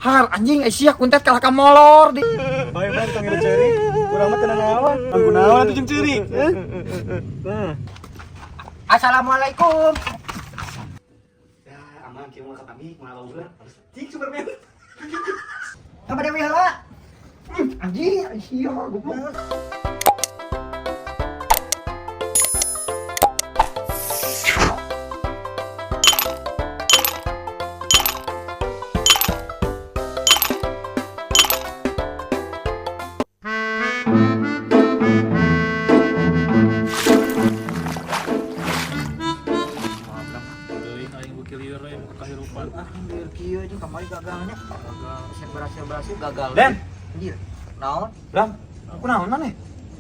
Har anjing ai sia kuntet kalah ka molor di. Bae bae tong ngilu ceurik. Urang mah teu nanaon. Tong kunaon atuh jeung ceurik. Nah. Assalamualaikum. Ya, aman kieu mah kami moal ulah. Cing Superman. Ka Dewi heula. Anjing ai sia goblok. Teuing aing beuki lieur we muka kahirupan. Ah, lieur kieu jeung kamari gagalnya. Gagal. Berhasil berhasil gagal. Den. Anjir. Naon? Bram, aku naon maneh?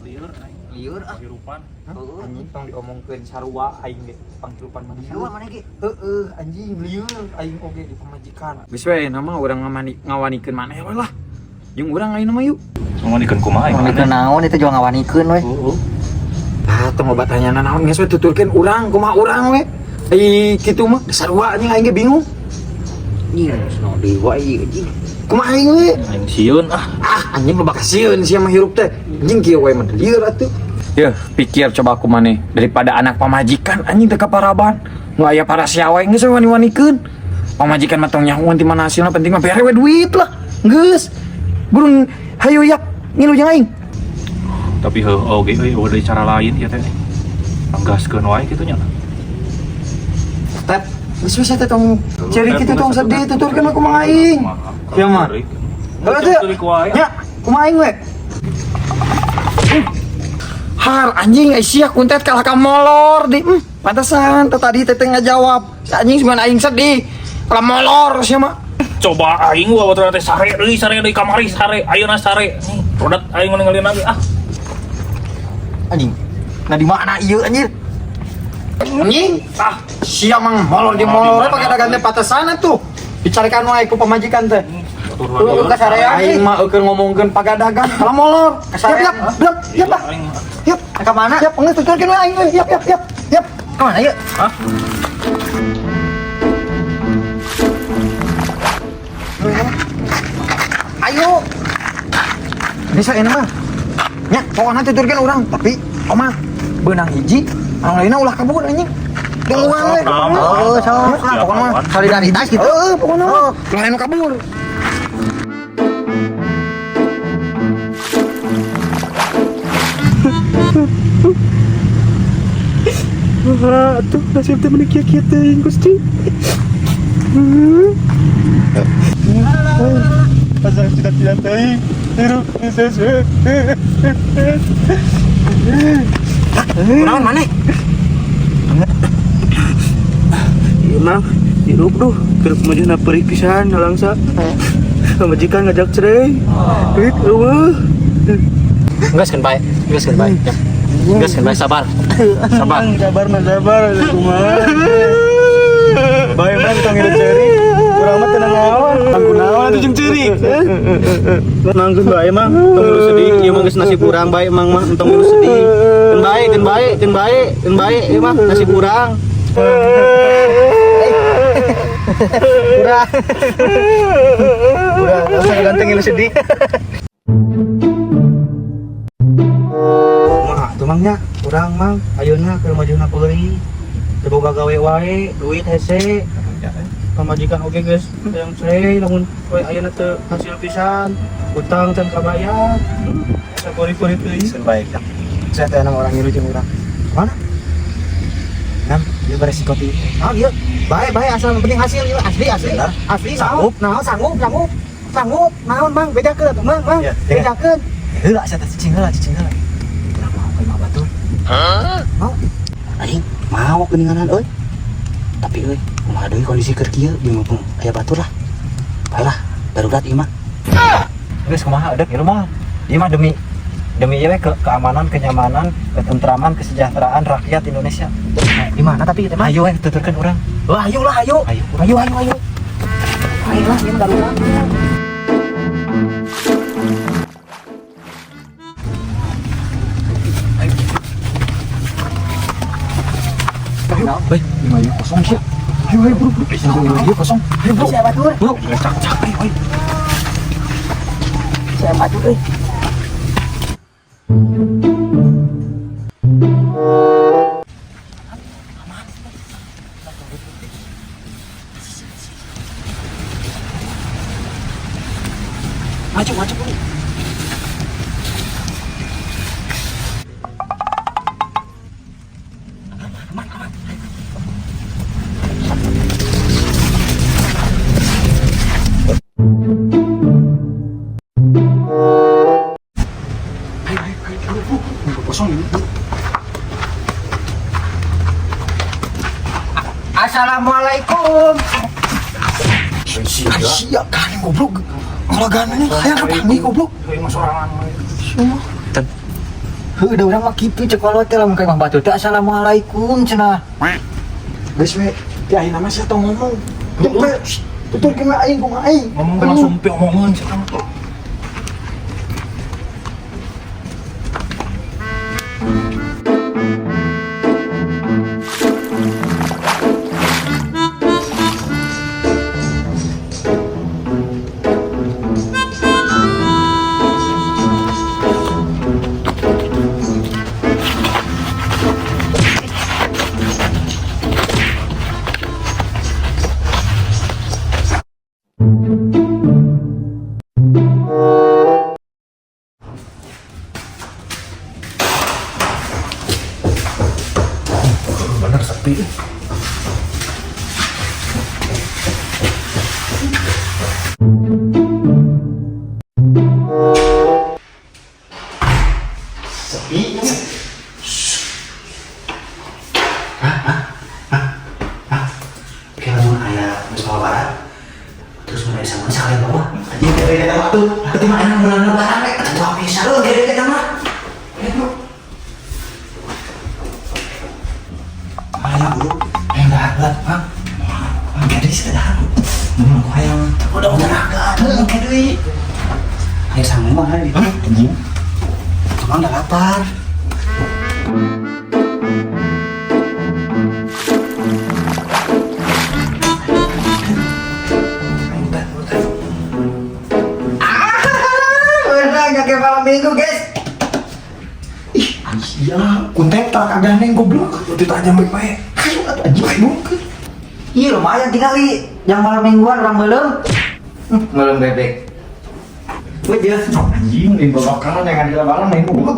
Lieur aing. Lieur ah. Kahirupan. Heeh. Anjing tong diomongkeun sarua aing ge panghirupan maneh. Lieur maneh ge? Heeh, anjing lieur aing oge di pamajikan. Geus we nama urang ngamani ngawanikeun maneh we lah. Jeung urang ayeuna mah yuk. Ngawanikeun kumaha aing? Ngawanikeun naon itu juga ngawanikeun we. Heeh. Ah, tong loba tanyana naon geus we tuturkeun urang kumaha urang we. Ai kitu mah sarua anjing aing ge bingung. Anjing, naon deui wae ieu anjing. Kumaha aing we? Aing sieun ah. Ah, anjing loba kasieun sia mah hirup teh. Anjing kieu we mah lieur atuh. Yeuh, pikir coba aku maneh daripada anak pamajikan anjing teu kaparaban. Nu aya para sia wae geus we wani-wanikeun. Pamajikan mah tong nyahoan ti mana hasilna penting mah bere we duit lah. Geus. Burung hayu yak ngilu jeung aing. Tapi heuh oge euy eueuh deui cara lain ieu teh. Anggaskeun wae kitu nya. Tep, geus we teh tong ceri kitu tong sedih tuturkeun we kumaha aing. Sia mah. Heuh teu. Nya, kumaha aing we? Har anjing ai sia kuntet kalah ka molor di. Pantesan teh tadi teh ngajawab. Si anjing sugan aing sedih. Kalah molor sia mah. Coba aing wa baturan teh sare deui kamari sare, ayeuna sare. Nih, rodat aing ninggalin lagi ah. Anjing. Nah di mana ieu anjir? Anjing. Ah, sia mang molor di molor pakai dagang teh pantesan atuh. Dicarikan wae ku pamajikan teh. Lu kasarean Aing mah eukeun ngomongkeun pagadagan kalah molor. Yap yap, yap, yap, lah. Yap, Ka mana? yap, geus tuturkeun we aing we. Yap, yap, yap. Yap. Ka mana ieu? Hah? Ayo. Bisa ini mah. Nya, pokoknya tuturkeun urang, tapi omah beunang hiji, anu lainna ulah kabur anjing. Tungguan we. Oh, sok lah, pokoknya mah. Solidaritas gitu. Heeh, pokoknya mah. Ulah anu kabur. Wah, atuh nasib teh meuni kieu-kieu teuing Gusti. Pasang cita-cita teuing. Hirup sesuai. Kunaon maneh? Ieu mah hirup duh, keur majuna perih pisan nalangsa. Pamajikan ngajak cerai. Duit eueuh. Geus keun bae, geus keun bae. Geus keun bae sabar. Sabar. Sabar mah sabar kumaha. Bae mah tong ngilu ceurik. Urang mah teu nanaon. Tong kunaon atuh jeung ceurik. Mang geus bae mah tong ngilu sedih, ieu mah geus nasib urang bae mang mah tong ngilu sedih. Keun bae, keun bae, keun bae, keun bae ieu mah nasib urang. Urang. Urang langsung ganteng ngilu sedih. Mah, tuh mang nya, urang mang ayeuna keur majuna peurih. Teu boga gawe wae, duit hese. Pamajikan oge geus hayang cerai lamun poe ayeuna teu hasil pisan, utang can kabayar. Asa pori-pori teuing. Baik. Saya teh orang ngilu jeung urang. Mana? Nam, ieu beresiko ti. Naon ieu? Bae bae asal penting hasil ieu asli asli. Bener. Asli Sanggup. naon? Naon sanggup sanggup. Sanggup naon Mang bedakeun atuh Mang Mang. Ya, ya. Bedakeun. Heula saya teh cicing heula, cicing heula. Urang mau ka imah batur. Mau. Aing mau geuninganan euy. Tapi euy, kumaha deui kondisi keur kieu jeung mumpung aya batur lah. Bae lah, darurat ieu mah. Geus kumaha deuk ieu mah. Ieu mah demi demi ieu we keamanan, kenyamanan, ketentraman, kesejahteraan rakyat Indonesia. Di mana tapi kita mah? Ayo we tuturkeun urang. Wah, ayo lah ayo. Ayo. Ayo ayo ayo. Ayo lah ieu mah darurat. Baik, lima kosong sih. Ayo ayo bro, bro. Iya kosong. Ayo bro. Siapa tuh? Bro, cak cak ayo ayo. Siapa tuh euy? Maju maju bro. Ayo ayo ayo bro, bro. Kosong ini. Bro. Assalamualaikum. Sia kan goblok. Kalau gananya hayang kepanggih goblok. Euy mah sorangan. Heuh, da urang mah kitu cek kolot teh lamun ka imah batur teh assalamualaikum cenah. Geus we, ti ayeuna mah sia tong ngomong. Tutur, tutur kumaha aing kumaha aing. Ngomong teh langsung pe omongan sia mah. Bener sepi. Sepi. Hah? Hah? Hah? Hah? Oke, lamun aya geus bawa barang. Terus mun aya sangun sekalian bawa. Anjing teh beda waktu. Berarti mah enak meunang barang we. Tentu bisa euy gede teh mah. Ayo, bro. Mana bro? Hayang dahar berat, Bang. Bang, gede sih dahar. Aku hayang. Udah tenaga, oke deui. Aya sangu mah di ditu. Anjing. Emang udah lapar. Beunang kayak malam minggu, guys. Ih, iya, kuntet tak kagak neng goblok. Itu aja baik-baik. Ayo atuh anjing bungkeun. Iya lumayan tinggali. Yang malam mingguan orang belum. Belum bebek. Wih dia. Anjing, ini bakaran yang ada lebaran nih goblok.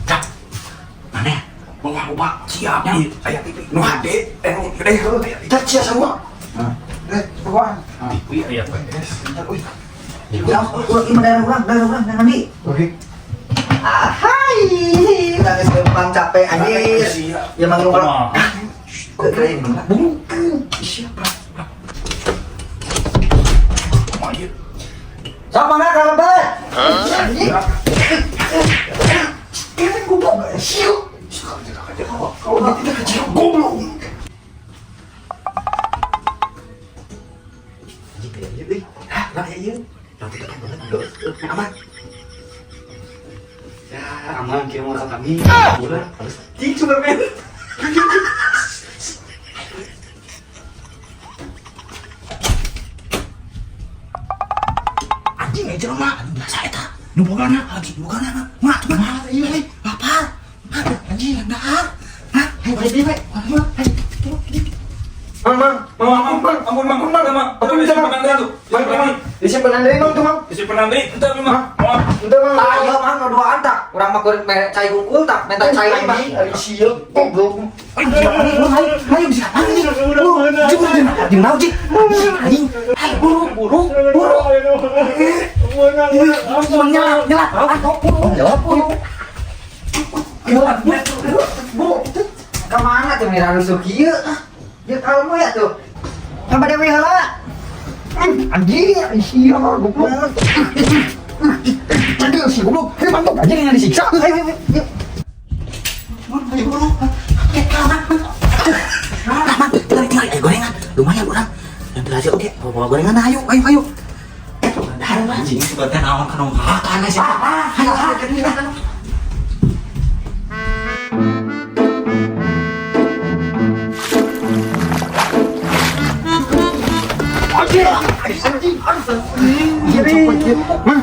Cak. Mana ya? Bawa bawa siap. Aya TV. Nu hade, nu gede heuh aya TV. Cia semua. Eh, bawaan. TV aya PS. Bentar, euy. Ya, urang ieu mah daerah urang, daerah urang, daerah mandi. Oke. Ahai, nangis gampang capek anjir. Ya mang urang. Keren. Bungkeun. Siapa? Kumaha ieu? Sama nggak kalau lebat? Keren goblok. Siap. Kalau tidak kecil goblok. Anjing kayak ieu euy. Hah, lah ya ieu. Nanti kan banget. Aman. Ya, aman kieu mah kami. Udah, harus cing Superman. Anjing aja mah, biasa eta. Nu bogana, anjing bogana. Mah, tuh mah. Ieu euy, lapar. Anjing dahar. Hah, ayo balik deui we. Mang, mang, mang, mang, mang, ampun, mang, mang, mang, ampun, bisa, mang, mang, mang, disimpenan deui, mang, tuh, mang, Disimpenan deui, henteu abi mah. Moal. henteu, mang, Ah, iya mang, nu duaan tak. Urang mah kuring mere cai hungkul tak, minta cai mah. anjing, ari sieu, goblok. Ayo, ayo bisa anjing. Jeung jeung naon cik? Anjing. Ayo buru buru buru. Nyala nyala. Jawab buru. Bu, kemana tuh mira rusuh kieu? Ya kalem ya tuh. Tambah dewe heula. Anjing, ari sieu, goblok. Cadel sih, goblok. Hei, mantap, anjing yang disiksa. Ayo, ayo, ayo. Ayo buru. Mang, tinggal tinggal ayo gorengan. Lumayan urang. Yang terakhir oke, bawa gorengan ayo ayo ayo. Anjing sebenarnya naon kana makan sih. Ayo ayo. Mang,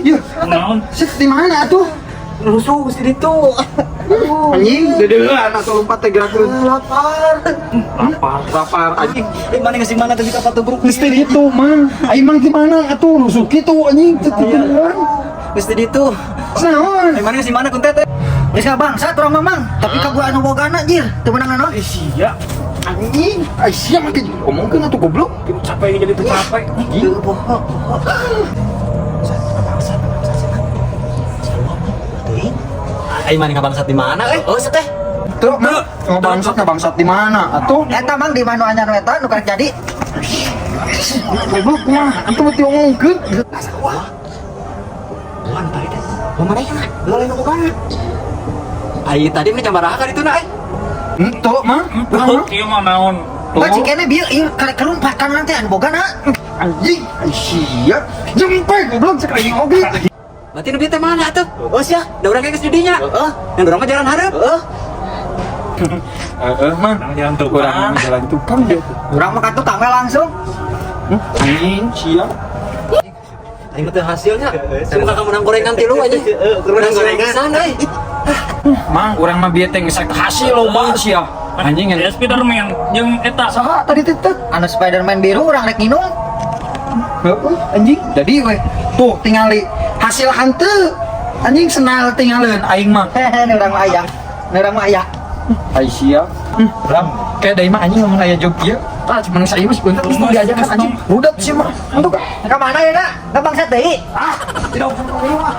yeuh. Naon? Sit di mana atuh? Rusuh geus di ditu. Anjing, dedelan atau lompat teh gerak Lapar. Lapar. Lapar anjing. Eh, mana geus di mana tadi kapal tubruk? Geus di ditu, Mang. Ai Mang di mana atuh rusuh kitu anjing teu teu. Geus di ditu. Naon? Eh, mana geus di mana kuntet teh? Geus bangsat urang mah, Mang. Tapi ka gua anu bogana jir, teu meunang naon. Eh sia, Anjing, ai sia mah omongkeun atuh goblok. capek jadi teu capek. Teu poho. Ai mana bangsat di mana eh? Oh, seteh. Tuh, Mang. Ngabangsat ngabangsat di mana atuh? Eta Mang di mana anyar eta nu karek jadi. Goblok mah, antum mah diomongkeun. Wan tadi teh. Mana ya? Lain nu bogana. Ai tadi mah jambaraha ka ditu na eh. Henteu, Mang. Tuh, ieu mah naon? Bah cikene bieu ieu karek kelumpat kan nanti anu bogana. Anjing, ai sia. Jempe goblok cek aing oge. Berarti nu bieu teh mana atuh? Oh sia, da urang geus di dinya. Heeh. Yang urang mah jalan hareup. Heeh. Heeh, Mang. Urang jalan tukang. Urang jalan tukang dia. Urang mah ka tukang we langsung. Anjing, sia. Aing mah teu hasilnya. Semoga kamu menang gorengan tilu aja. Menang gorengan. Pisan euy. Mang, urang mah bieu teh geus hasil loba sia. Anjing Ya Spiderman jeung eta. Saha tadi teh teh? Anu Spiderman biru urang rek nginum. Heeh, anjing. Jadi we tuh tingali hasil hanteu. Anjing senal tinggalin aing mah. Hehe, nu urang mah aya. Nu urang mah aya. Ai sia. Ram, kayak dari mah anjing ngomong aya job ieu. Ah, cuman saya mah sebentar terus diajakan anjing. Rudet sih mah. Untuk Ka mana ya, Nak? Ka bangsat deui. Ah, tidak perlu ah.